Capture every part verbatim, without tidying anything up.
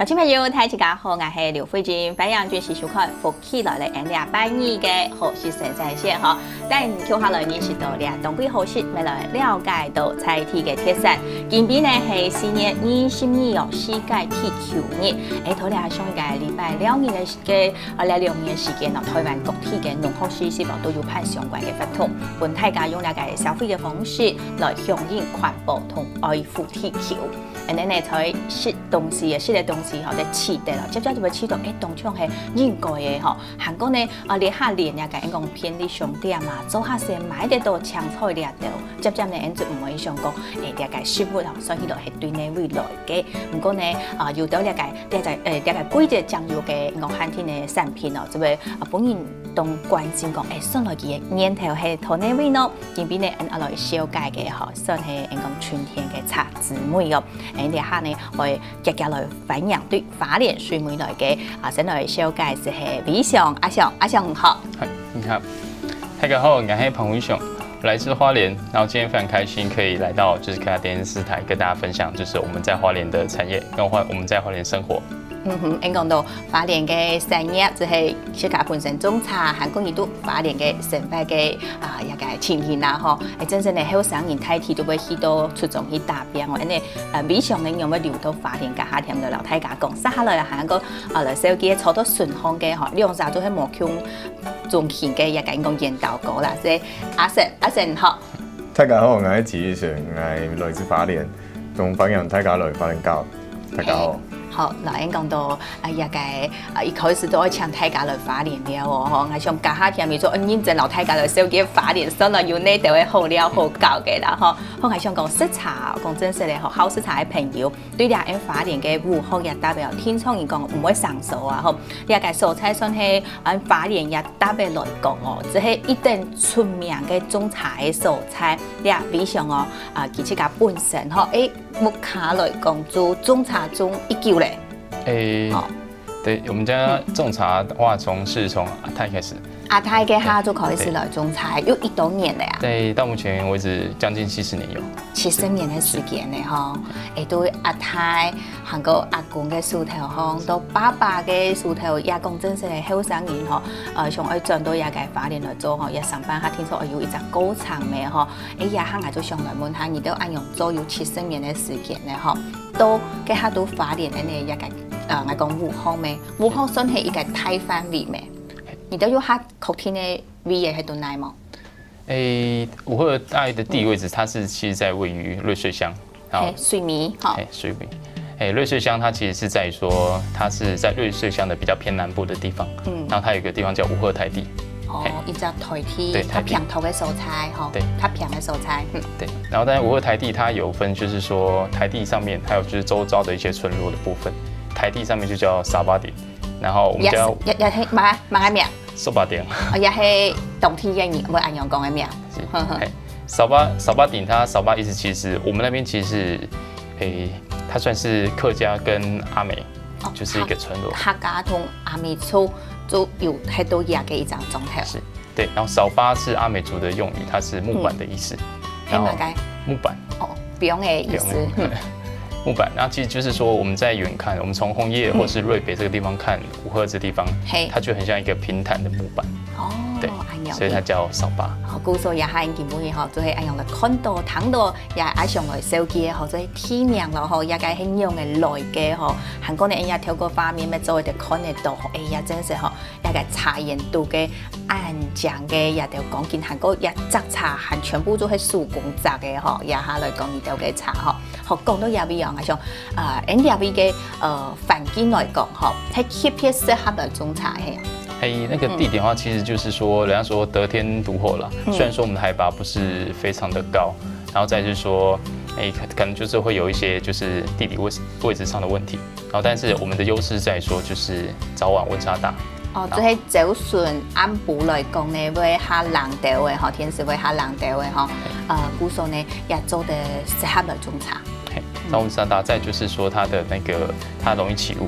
亲朋友，大家好，我是刘慧君，欢迎继续收看《福氣來了》N L八二个好食生產線吼。帶你共下來認識到這當季好食，乜來了解到在地个特產。今晡呢係四月二十二號世界地球日，誒，頭來上一個禮拜兩日个時間，啊，這兩日時間呢，台灣各地个農學士是否都有辦相關个活動，分大家用這個消費个方式來響應環保同愛護地球。 恁呢呢，在食東西个，食个東西吼，在試著咯，接接就會試著，誒，當像係應該个吼。還過呢，啊，這下連這個，應講便利商店啊，做下先買得到青菜這兜，接接呢，𫣆就毋會想講，誒，這個食物吼，算起來係對哪位來个。毋過呢，啊，有到這個，這個，誒，這個季節正有个，應講限定个產品哦，就會，啊，分人當關心講，誒，算來佢个源頭係在哪位呢？今晡呢，𫣆愛來紹介个吼，算係，應講春天个茶之味哦。 誒，這下呢，會遽遽來歡迎對花蓮水尾來个，啊，先來紹介就係偉雄，阿雄，阿雄好。嗨，你好。大家好，我是彭偉雄，來自花蓮，然後今天非常開心可以來到就是客家電視台跟大家分享，就是我們在花蓮的產業，跟花，我們在花蓮生活。嗯哼，𫣆講到花蓮个產業，就係自家本身種茶，還過你對花蓮个生活个，啊，這個情形啦吼。誒，真正个後生人大體都會去到出莊去打 邊哦，恁呢，呃，偉雄呢，仰會留到花蓮該下添來摎大家講。接下來還過，呃，來紹介坐到脣項个吼，兩儕都係無共種型个，也敢講緣投稿啦，係阿生，阿生好。大家好，我是徐醫生，我來自花蓮，同歡迎大家來花蓮搞，大家好。好，頭先講到，啊，這個，啊，一開始都愛請大家來花蓮尞哦，吼，𠊎想該下添有做，嗯，認真摎大家來紹介花蓮，算來有哪兜个好尞好搞个啦，吼。 好，𠊎想講食茶，講真實个吼，好食茶个朋友，對這𫣆花蓮个武學這搭个哦，聽眾人講毋會生疏啊吼。這個所在算係𫣆花蓮這搭个來講哦，就係一等出名个種茶个所在。這偉雄哦，啊，佢自家本身吼，誒，屋下來講就種茶種已久咧。誒，哦。對，我們家種茶的話，從，是從阿太開始。 阿太該下就開始來種茶，有幾多年了啊？在，到目前為止將近七十年有。七十年个時間呢，吼，誒，對阿太還過阿公个手頭項，到爸爸个手頭，也講真實个後生人吼，呃，想愛轉到這個花蓮來做吼，也上班下聽說，哦，有一隻高場咩吼，誒，這下𠊎就想來問下，你兜恁樣做有七十年个時間呢吼，到該下到花蓮恁呢，這個，呃，𠊎講武學咩，武學算係一個大範圍咩？你兜有下確定个 位个係對哪無？誒，武學大概的地理位置，它是其實在位於瑞穗鄉，然後，嘿，水尾，吼。嘿，水尾。誒，瑞穗鄉它其實是在於說，它是在瑞穗鄉的比較偏南部的地方，嗯。然後它有一個地方叫武學台地。哦，嘿。一隻台地，對，較平坦个所在，吼，台地。對。較平个所在，嗯。對，然後但是武學台地它有分，就是說台地上面，還有就是周遭的一些村落的部分。台地上面就叫沙巴地，然後我們叫，也，也，也，嘿，麼，麼个名？ 沙巴地。哦，也係當地个人，會恁樣講个名。是，呵呵。嘿，沙巴，沙巴地，它沙巴意思其實，我們那邊其實是，誒，它算是客家跟阿美，哦，就是一個村落。客，客家同阿美族就有很多樣个一張狀態。是，對，然後沙巴是阿美族的用語，它是木板的意思。嗯。然後，係麼个？木板。哦， 放个意思。放个，嗯。木板，那其實就是說我們在遠看，我們從紅葉或是瑞北這個地方看武學這地方，嘿。它就很像一個平坦的木板。哦，對，恁樣。所以它叫沙巴。好，故所這下𫣆今晡日吼，就係恁樣來看到、聽到，也恁樣來紹介吼，就係地名咯吼，也該係仰仔來个吼。還過呢，𫣆也透過畫面乜做得看得到吼，哎呀，真係吼， 這個茶園肚个恁靚个這兜光景，還過這摘茶還全部都係手工摘个吼，這下來講這兜个茶吼。好，講到這位哦，𠊎想，呃，𫣆這位个，呃，環境來講吼，係特別適合來種茶係啊。誒，那個地點的話，嗯。其實就是說，人家說得天獨厚啦。嗯。雖然說我們的海拔不是非常的高，然後再就是說，誒，可，可能就是會有一些就是地理位置，位置上的問題。 然後但是我們的優勢在於說，就是早晚溫差大。哦，然後就係朝晨暗晡來講呢，會較冷兜仔吼，天時會較冷兜仔吼。呃，故所呢，也做得適合來種茶。嘿，早晚溫差大，再就是說它的那個，它容易起霧。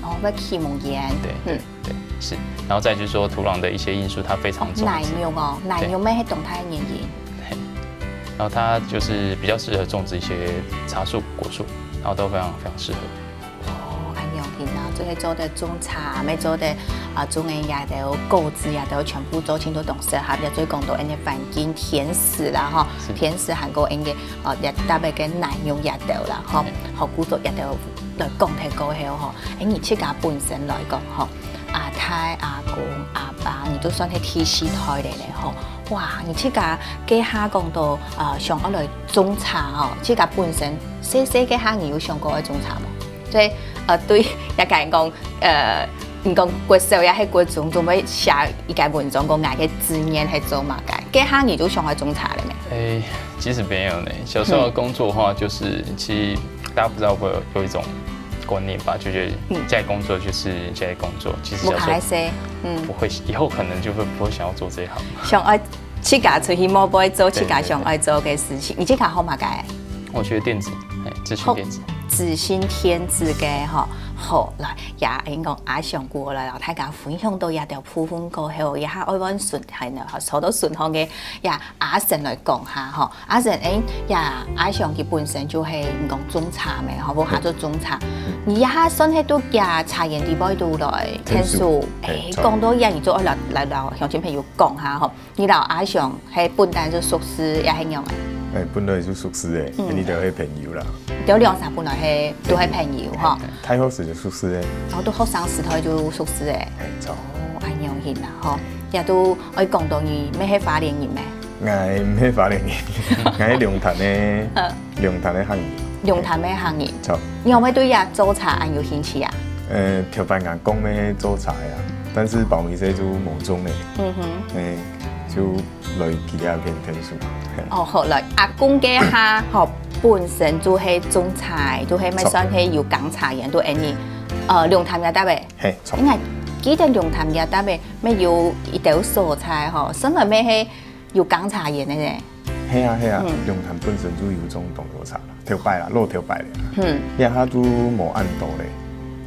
哦，會起霧煙。對，嗯。對，是。然後再就是說土壤的一些因素，它非常重視。哦，泥肉哦，泥肉乜係當大个原因。嘿。然後它就是比較適合種植一些茶樹、果樹，然後都非常，非常適合。 哦，恁樣。然後就係做得種茶，乜做得啊種个這兜果子這兜全部做盡都當適合，也就講到恁个環境，天時啦吼，天時還過恁个哦，這特別个南洋這兜啦吼，好古早這兜來講忒過後吼，誒，你自家本身來講吼，阿太、阿公、阿爸，你就算係第四代了咧吼。哇，你自家該下講到呃想愛來種茶吼，自家本身細細該下你有想過愛種茶無？ 所以呃對這个人講，呃，你講國小也係國中，總會寫一个文章講𠊎个志願係做麼个？該下你就想愛種茶了沒？哎，其實沒有呢。小時候的工作的話，就是其實大家不知道會有有一種觀念吧，就覺得在工作就是在工作，其實小時候無開心，嗯，不會，以後可能就會不會想要做這一行。想愛自家出去摸摸做自家想愛做个事情。你自家學麼个？我學電子，哎，資訊電子。資訊電子个吼，好來，也應該阿雄過來，摎大家分享到這條部分過後，這下愛換順，係呢，好，坐到順風个，呀，阿成來講下吼。阿成，誒，呀，阿雄佢本身就係你講種茶咩，吼，無下做種茶。你這下算係都呀茶園裡背都來聽書，誒，講到呀，你就愛來來摎鄉親朋友講下吼。 你摎阿雄係本來就熟識，也係仰仔？哎，本來就熟識个，你兜係朋友啦。就兩儕本來係都係朋友吼。大學時就熟識个。哦，都學生時代就熟識个。哎，著。哦，恁樣形啊吼，也都愛講到你，乜係花蓮人咩？ 𠊎毋係花蓮人，𠊎係龍潭个，龍潭个客人。龍潭个客人。著。你有無對這做茶恁有興趣啊？呃，頭擺𠊎講个係做茶个啊，但是包尾細就無種咧。嗯哼。哎，就來佢這片聽書。哦，好來，阿公該下吼，本身就係種茶，就係乜算係有耕茶園，都恁樣，呃，龍潭這搭个。嘿，著。應該記得龍潭這搭个，乜有一兜所在吼，算來乜係 有耕茶園个呢。係啊係啊，龍潭本身就有種當多茶啦，頭擺啦，老頭擺咧。嗯，這下都無恁多咧。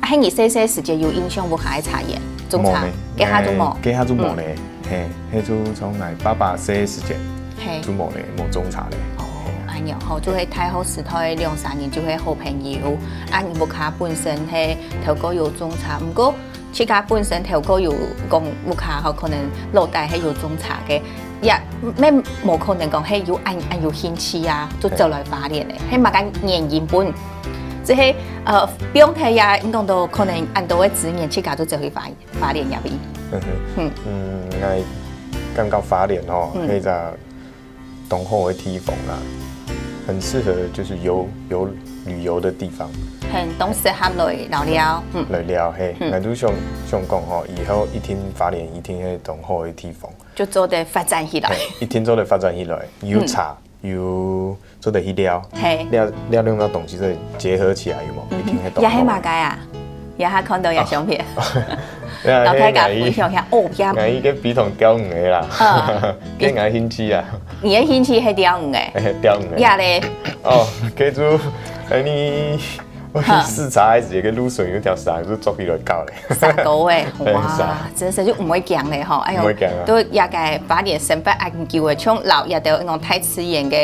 啊，係你細細時節有印象屋下个茶園種茶，該下都無。該下都無咧，嘿，該就從𠊎爸爸細時節，嘿，就無咧，無種茶咧。哦，恁樣吼，就係大學時代兩三年就係好朋友，啊，你屋下本身係頭過有種茶，毋過 自家本身頭過有講屋下吼，可能老弟係有種茶个，也乜無可能講係有恁恁有興趣啊，就走來花蓮个，係麼个原因分，就係呃，放忒也，你講到可能恁多个資源，自家就走去花花蓮入去。嗯哼，嗯，𠊎感覺花蓮吼，係隻 當好个地方啦，很適合就是遊遊旅遊的地方。很當適合來尞尞，嗯，來尞嘿，𠊎都想想講吼，以後一定花蓮一定係當好个地方，就做得發展起來。一定做得發展起來，有茶有做得去尞，嘿，尞尞兩个東西再結合起來有無？一定係當好。也係麼个啊？也還看到這相片，然後大家分享一下，哦，也，𠊎一个比同釣魚个啦，嗯，跟𠊎興趣啊，你个興趣係釣魚个，釣魚个。也咧，哦，可以做，哎你。 我去視察个時，該路脣有條蛇，就捉起來搞咧。蛇哥誒，對哇蛇，真係就毋會驚咧吼，哎喲，毋會驚啊都也个花蓮生活恁久誒，像老也都那種大自然个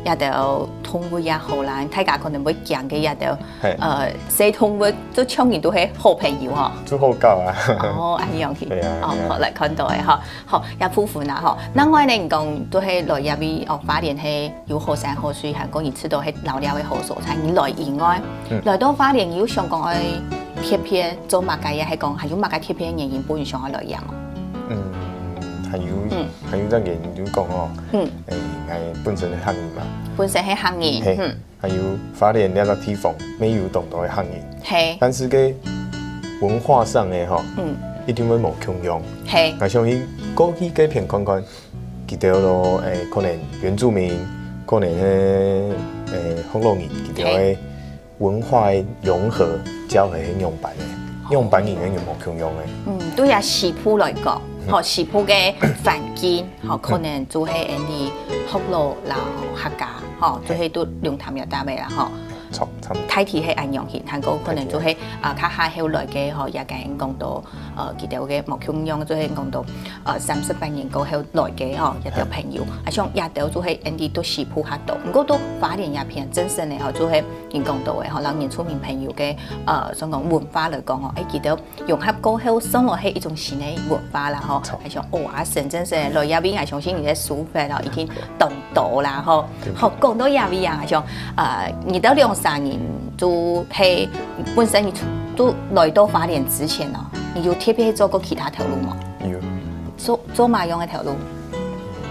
也都動物也好啦，大家可能會驚个也都嘿呃，小動物就像人都係好朋友吼。就好搞啊。哦，恁樣去，對啊對啊哦，好來看到誒吼，好，也部分啦吼。另外呢，你講都係來這位哦，花蓮係有好山好水，還講你知道係老了个好所在，你來以外，嗯來到花蓮，你有想講愛特別做麼个，也係講還有麼个特別原因，分你想要來這哦？嗯，還有嗯還有隻原因就講哦，嗯，誒，𠊎本身係客人嘛，本身係客人，嘿嗯，還有花蓮這隻地方，乜有當多个客人，嘿，但是个文化上个吼，嗯，一定會無共樣。嘿，𠊎相信過去該片看看，佢兜咯，誒，可能原住民，可能係誒福佬人，佢兜个文化个融合，交合係仰般个，仰般人个有無共樣个。嗯，對啊，西部來講，吼，西部个環境，吼，可能就係恁呢福佬摎客家，吼，就係都龍潭這搭个啦，吼。錯，差不多。大體係恁樣形，還過可能就係，啊，較下後來个吼，也个人講到，呃，佢兜个無共樣，就係講到，呃，三十八年過後來个吼，這兜朋友，啊，像這兜就係Andy都西部較多，毋過到花蓮這片，真正个吼，就係人講到个吼，老原住民朋友个，呃，算講文化來講吼，誒，佢兜融合過後，算落係一種新个文化啦吼，錯。還像哦，啊，深圳市來這位，𠊎相信你个收穫咯，一定當多啦吼。好，講到這位啊，像，呃，你兜兩儕人就係本身你出，就來到花蓮之前哦，你有特別做過其他頭路無？有。做，做麼樣个頭路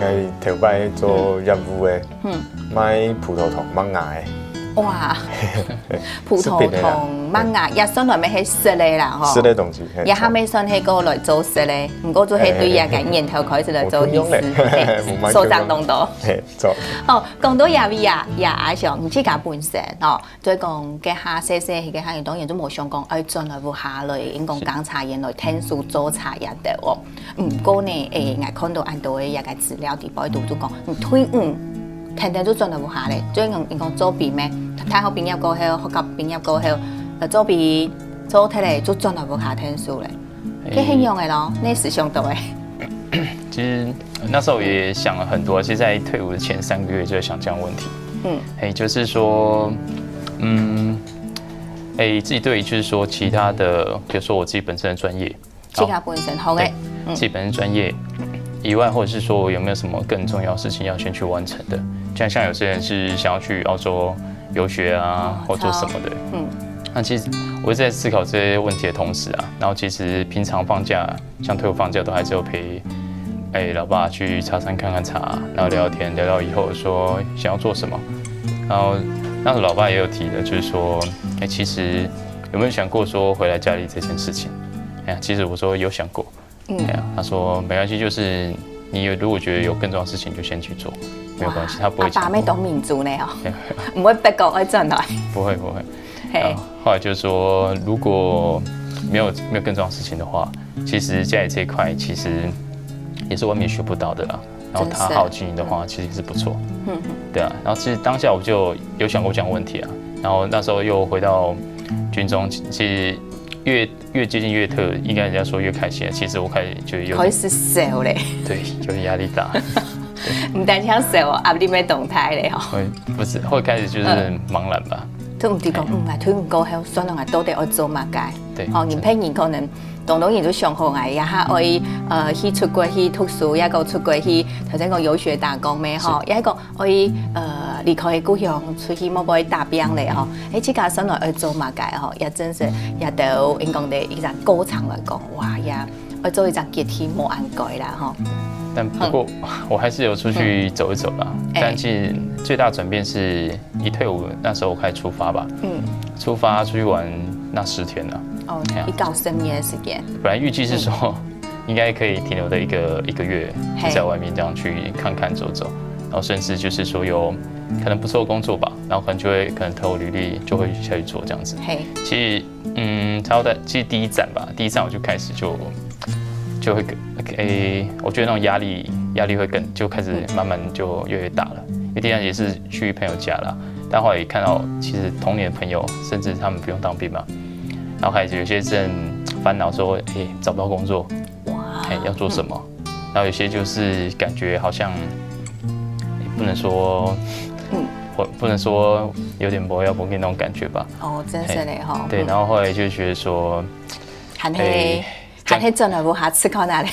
？𠊎頭擺做業務个，嗯。賣葡萄糖、麥芽个。哇，葡萄糖、麥芽，也算來乜係食个啦吼。食个東西，嘿，也還沒算係過來做食个，毋過就係對這个年頭開始來做意思，嘿，所長當多。嘿，做。哦，講到這位啊，也阿雄，你自家本身哦， 所以講，該下細細个下，當然就無想講愛轉來屋下來，因講耕茶園來𢯭手做茶園个哦。毋過呢，誒，𠊎看到恁多个這个資料底背肚就講，你退伍，天天就轉來屋下咧。所以講，你講做兵咩？大學畢業過後，學校畢業過後，呃，做兵做忒咧，就轉來屋下𢯭手咧。該很勇个咯，你係想到个。其实那时候也想了很多，其实在退伍的前三个月就在想这样的问题。嗯，也就是说，嗯，哎，自己对于就是说其他的，比如说我自己本身的专业，自家本身好个，对，自己本身专业以外，或者是说我有没有什么更重要的事情要先去完成的？像像有些人是想要去澳洲游学啊，或做什么的。嗯，那其实我一直在思考这些问题的同时啊，然后其实平常放假，像退伍放假都还是有陪，哎，老爸去茶山看看茶，然后聊聊天，聊聊以后说想要做什么。然后那时候老爸也有提的，就是说，哎，其实有没有想过说回来家里这件事情？哎呀，其实我说有想过。哎呀，他说没关系，就是你有如果觉得有更重要的事情，就先去做，没有关系，他不会强迫。阿爸乜當民主呢哦，毋會逼講愛轉來。不会不会。然后后来就是说，如果没有没有更重要的事情的话，其实家里这一块其实也是外面学不到的啦。然后他好好经营的话，其实是不错。嗯，对啊。然后其实当下我就有想过这样的问题啊。然后那时候又回到军中，其实越越接近越退，应该人家说越开心了。其实我开始就有点開始愁咧。对，有点压力大。毋單淨愁哦，壓力乜當大咧吼。会不是会开始就是茫然吧？都毋知講，嗯，啊，退伍過後，算了啊，到底愛做麼个？对吼，人別人可能當多人就想好啊，也還愛呃去出國去讀書，也過出國去，頭先講遊學打工咩吼，也過愛呃離開故鄉出去某位打拼咧吼。誒，自家算來愛做麼个吼？也真是也都應講的一個過程來講，哇呀！ 愛做一隻決定，無恁該啦吼。但不过我还是有出去走一走啦。但其实最大转变是一退伍那时候我开始出发吧。嗯，出发出去玩那十天了。哦，一到十年的时间。本来预计是说应该可以停留的一个一个月，就在外面这样去看看走走，然后甚至就是说有可能不错的工作吧，然后可能就会可能投履历就会下去做这样子。嘿，其实嗯，差不多在其实第一站吧，第一站我就开始就就会跟诶，我觉得那种压力压力会更就开始慢慢就越来越大了。因为第一站也是去朋友家啦，但后来也看到其实同年的朋友，甚至他们不用当兵嘛，然后开始有些人烦恼说，诶，找不到工作，哇，哎，要做什么？然后有些就是感觉好像也不能说，嗯，我不能说有点不要不给那种感觉吧。哦，真是嘞吼。对，然后后来就觉得说，还黑，还黑转来不好吃靠哪里？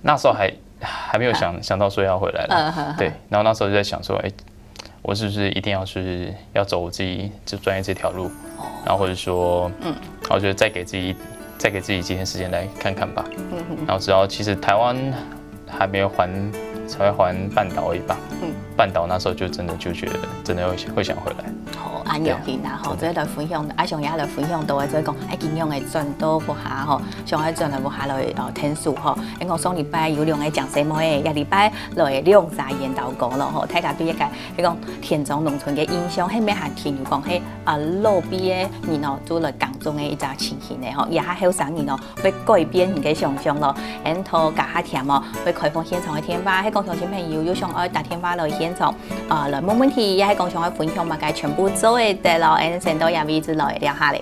那时候还还没有想想到说要回来了，对，然后那时候就在想说，哎，我是不是一定要是要走我自己就专业这条路，然后或者说，嗯，然后就再给自己再给自己几天时间来看看吧，嗯，然后直到其实台湾还没有环才会环半岛而已吧，嗯，半岛那时候就真的就觉得真的会想会想回来。好，安养型啊，吼，这个分享，阿雄也来分享到，所以讲，哎，今天的转到不下吼，想要转到不下来哦，天数吼，因为上礼拜有两个讲师妹，一礼拜来两三研讨讲了吼，大家对一个，迄讲田庄农村的印象，迄面还停留讲，迄啊，老辈的人哦，做了耕种的一只情形的吼，也还后生人哦，会改变你的想象咯，然后加下添哦，会开放现场的电话，迄讲乡亲朋友有想要打电话来现現場，呃，來問問題，也係講想愛分享麼个全部做得到，恁先到這位就來尞下咧。